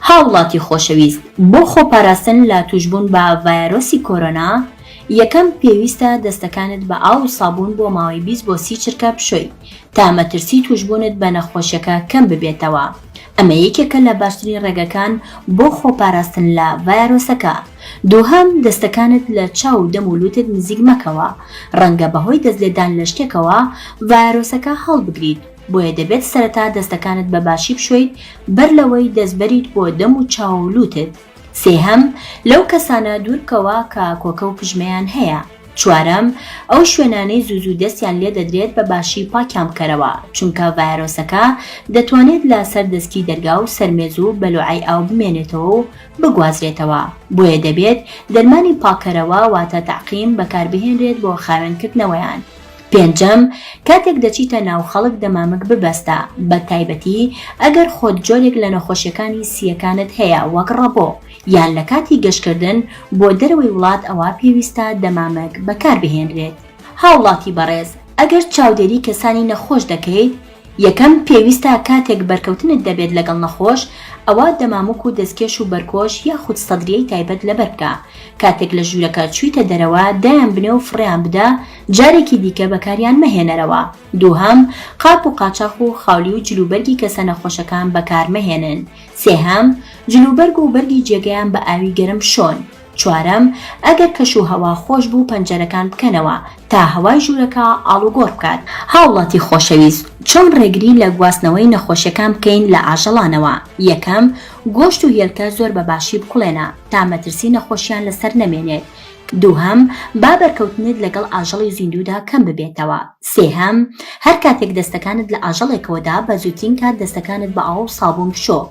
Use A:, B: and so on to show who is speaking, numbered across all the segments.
A: هاوڵاتی خۆشەویست بۆ خۆپاراستن لە توشبوون بە ڤایەرۆسی کۆرۆنا، یەکەم پێویستە دەستەکانت بە ئاو و سابوون بۆ ماوەی 20 بۆ 30 چرکە بشۆی تا مەترسی توشبوونت بە نەخۆشیەکە کەم ببێتەوە، ئەمە یەکێکە لە باشترین ڕێگەکان بۆ خۆپاراستن لە ڤایەرۆسەکە. دووهەم، دەستەکانت لە چاو و دەم و لوتت نزیک مەکەوە، ڕەنگە بەهۆی دەست لێدان لە شتێکەوە ڤایەرۆسەکە هەڵبگریت، بۆیە دەبێت سەرەتا دەستەکانت بە باشی بشۆیت بەر لەوەی دەست بەریت بۆ دەم و چاو و لوتت. سێهەم، لەو کەسانە دوور بکەوە کە کۆکە و پژمەیان هەیە. چوارەم، ئەو شوێنانەی زوو زوو دەستیان لێ دەدرێت بە باشی پاکیان بکەرەوە، چونکە ڤایرۆسەکە دەتوانێت لە سەر دەسکی دەرگا و سەر مێز و بەلوعەی ئاو بمێنێتەوە و بگوازرێتەوە، بۆیە دەبێت دەرمانی پاککەرەوە واتە تعقیم بەکاربهێنرێت بۆ خاوێنکردنەوەیان. پێنجەم، کاتێک دەچیتە ناو خەڵک دەمامک ببەستە، بە تایبەتی ئەگەر خۆت جۆرێک لە نەخۆشیەکانی سییەکانت هەیە وەک ڕەبۆ، یان لە کاتی گەشتکردن بۆ دەرەوەی وڵات ئەوا پێویستە دەمامک بەکاربهێنرێت. هاوڵاتی بەڕێز ئەگەر چاودێری کەسانی نەخۆش دەکەیت، یەکەم، پێویستە کاتێک بەرکەوتنت دەبێت لەگەڵ نەخۆش ئەوا دەمامک و دەستکێش و بەرکۆش یاخود سەدریەی تایبەت لەبەر بکە، کاتێک لە ژوورەکە چوویتە دەرەوە دایان بنێ و فڕێیان بدە جارێکی دیکە بەکاریان مەهێنەرەوە. دووهەم، قاپ و قاچاخ و خاولی و جلوبەرگی کەسە نەخۆشەکان بەکارمەهێنن. سێهەم، جلوبەرگ و بەرگی جێگەیان بە ئاوی گەرم بشۆن. چوارەم، ئەگەر کەش و هەوا خۆش بوو پەنجەرەکان بکەنەوە تا هەوای ژوورەکە ئاڵوگۆڕ بکات. هاوڵاتی خۆشەویست چۆن ڕێگری لە گواستنەوەی نەخۆشیەکان بکەین لە ئاژەڵانەوە؟ یەکەم، گۆشت و هێلکە زۆر بە باشی بکوڵێنە تا مەترسی نەخۆشیان لەسەر نەمێنێت. دووهەم، با بەرکەوتنت لەگەڵ ئاژەڵی زیندوودا کەم ببێتەوە. سێهەم، هەر کاتێک دەستەکانت لە ئاژەڵێکەوە دا بە زووترین کات دەستەکانت بە ئاو و سابوون بشۆ.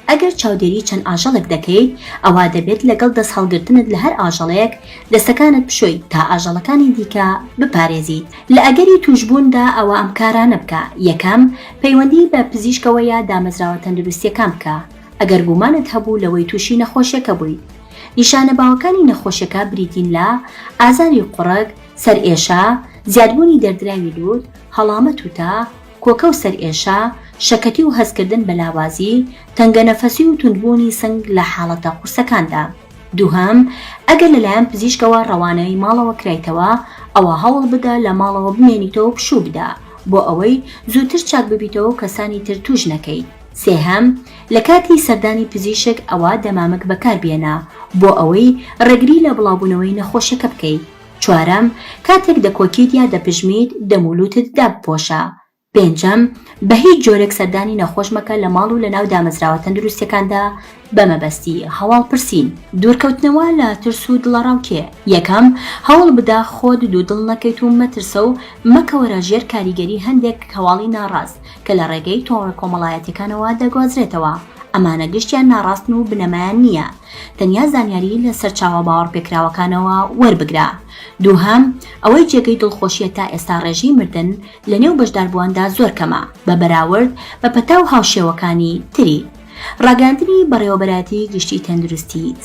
A: ئەگەر چاودێری چەند ئاژەڵێک دەکەیت ئەوا دەبێت لەگەڵ دەست هەڵگرتنت لە هەر ئاژەڵێک دەستەکانت بشۆیت تا ئاژەڵەکانی دیکە بپارێزیت. لە ئەگەری تووشبووندا ئەوا ئەم کارانە بکە، یەکەم، پەیوەندی بە پزیشکەوە یا دامەزراوە تەندروستییەکان بکە ئەگەر گومانت هەبوو لەوەی تووشی نەخۆشیەکە بوویت. نیشانە باوەکانی نەخۆشیەکە بریتین لە، ئازاری قوڕگ، سەرئێشە، زیادبوونی دەردراوی لووت، هەڵامەت و تا، کۆکە و سەرئێشە، شەکەتی و هەستکردن بە لاوازی، تەنگەنەفەسی و توندبوونی سنگ لە حاڵەتە قورسەکاندا. دووهەم، ئەگەر لەلایەن پزیشکەوە ڕەوانەی ماڵەوە کرایتەوە، ئەوا هەوڵبدە لە ماڵەوە بمێنیتەوە و پشوو بدە، بۆ ئەوەی زووتر چاک ببیتەوە و کەسانی تر تووش نەکەیت. سێهەم، لە کاتی سەردانی پزیشک ئەوا دەمامک بەکاربێنە، بۆ ئەوەی ڕێگری لە بڵاوبوونەوەی نەخۆشیەکە بکەیت. چوارەم، کاتێک دەکۆکیت یا دەپژمیت دەم و لوتت دابپۆشە. پێنجەم، بە هیچ جۆرێک سەردانی نەخۆش مەکە لە ماڵ و لە ناو دامەزراوە تەندروستیەکاندا بە مەبەستی هەواڵ پرسین. دوورکەوتنەوە لە ترس و دڵەڕاوکێ. یەکەم، هەوڵ بدە خۆت دوودڵ نەکەیت و مەترسە و مەکەوەرە ژێر کاریگەری هەندێک هەواڵی ناڕاست کە لە ڕێگەی تۆڕە کۆمەڵایەتیەکانەوە دەگوازرێتەوە، ئەمانە گشتیان ناڕاستن و بنەمایان نییە، تەنیا زانیاری لە سەرچاوە باوەڕپێکراوەکانەوە وەربگرە. دووهەم، ئەوەی جێگەی دڵخۆشیە تا ئێستا ڕێژەی مردن لە نێو بەشداربوواندا زۆر کەمە بە بەراورد بە پەتا و هاوشێوەکانی تری. ڕاگەیاندنی بەڕێوەبەرایەتی گشتی تەندروستی.